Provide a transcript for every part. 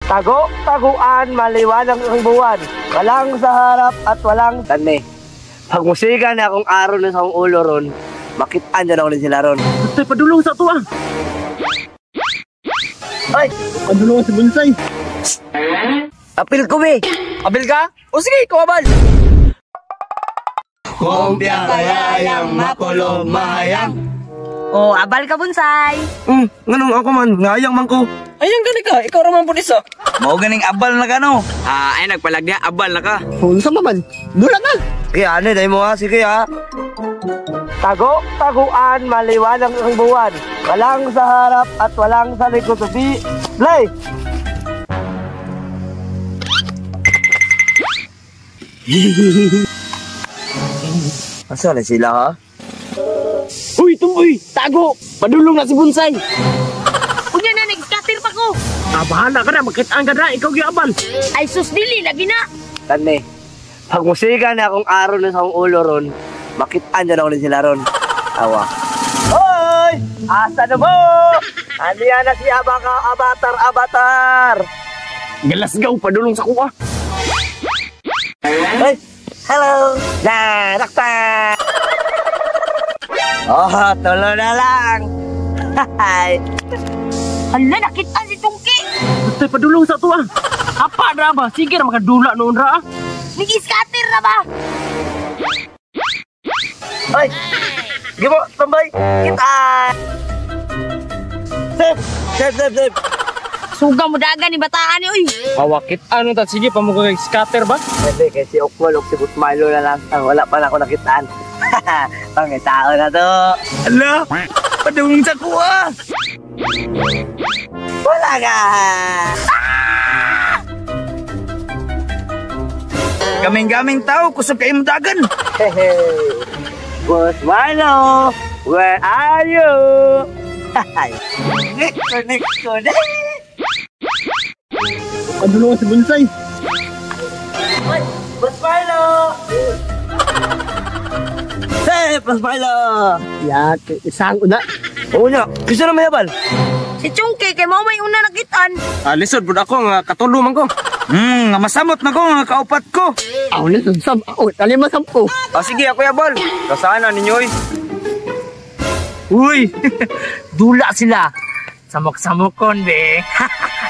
Tago, taguan, maliwanag ang buwan. Walang sa harap at walang tani. Pag musika na akong araw na sa akong ulo ron, makitaan dyan ako din sila ron. Tay, padulong sa tuwa. Ay! Padulong si Bonsai. Apil ko, be! Apil ka? O sige, ikaw abal. Kumpia kayayang makulong mahayang. Oh, abal ka, Bonsai. Nganong ako man, ngayang man ko. Ayang gani ka, ikaw raman po isa. Mao ganing abal na ka no. Ah, ay nagpalagya, abal na ka. Unsa man? Dula na. Sige, ano, dahil mo ha, sige ha. Tago, taguan, maliwanag ang buwan. Walang sa harap at walang sa likod. Be, play! Asa na sila ha? Uy, tumboy, tago. Padulong na si Bonsai. Unya na, nag-scatter pa ko. Ah, bahala ka na, makitaan ka na, ikaw giabal. Ay, sus, dili, lagi na. Tani, pag musika na akong araw na sa akong ulo ron, makitaan dyan ako din sila ron. Awa. Hoy! Asa na mo? Ano yan na si Abaka, Avatar, Avatar? Galasgaw, padulong sa kuha. Hey! Hello! Na, nakpa! Oh, tulo na lang! Hi! Hala, nakitaan si Tungki. Tay, padulong sa tuwa. Apa na ba? Sige na makadula noon ra. Nag-scatter na ba? Ay! Sige mo, tambay! Kita! Sip! Sip, sip, sip! Suga mo dagan ni bataan ni, uy. Awakit ano ta sige pa mo kay scatter ba? Pwede, kay si Okwal o si Gutmalo na lang. Ah, wala pa na ako nakitaan. Pangitao na to. Ala, padulong sa kuha. Wala ka! Gaming-gaming tao, kusog kayo mo dagan. Hehe! Boss Marlo, where are you? Connect, connect, connect! Padulong si Bonsai. Hoy, Boss Marlo! Hey, Boss Marlo! Ya, isang una. Oo niya, gusto na may habal. Si Chungki, kay mao may una nakitaan. Ah, lisod pud ako nga katulo man ko. Nga masamot na ko, nga kaupat ko. Aw na sam. Aw, tali masampo. Ah, sige ako yabal. Kasana ninyo oy. Uy, dula sila. Samok-samokon be.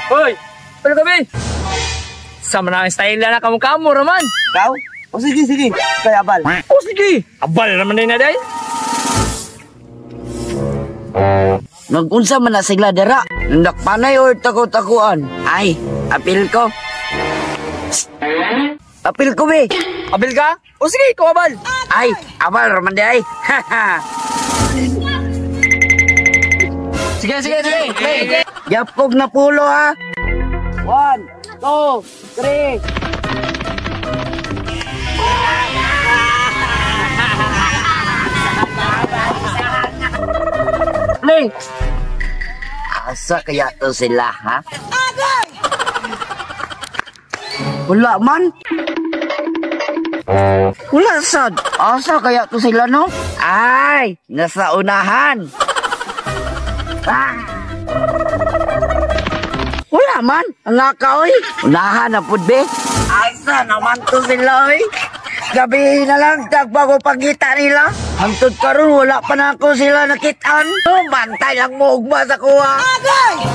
Uy, ano kami? Sama na ang style na kamo-kamo raman. Ikaw? O sige, sige. Kaya abal. O sige, abal naman din na day. Nagunsa man na sila dara. Nakpanay or taku-takuan. Ay, apil ko. Psst. Apil ko be. Apil ka? O sige, ikaw abal. Ay, abal raman di ay. Sige, sige, sige. Play. Yapog na pulo ha. 1, 2, 3. Play. Asa kaya to sila ha? Wala man. Wala sad. Asa kaya to sila no? Ay, nasa unahan. Ah. Wala man. Ang laka oy. Unahan na pud be. Asa naman to sila oy. Gabi na lang tagbago pagkita nila. Hangtod karon wala pa na ako sila nakitaan. Oh, bantay lang mo ugma sa kuha. Agay!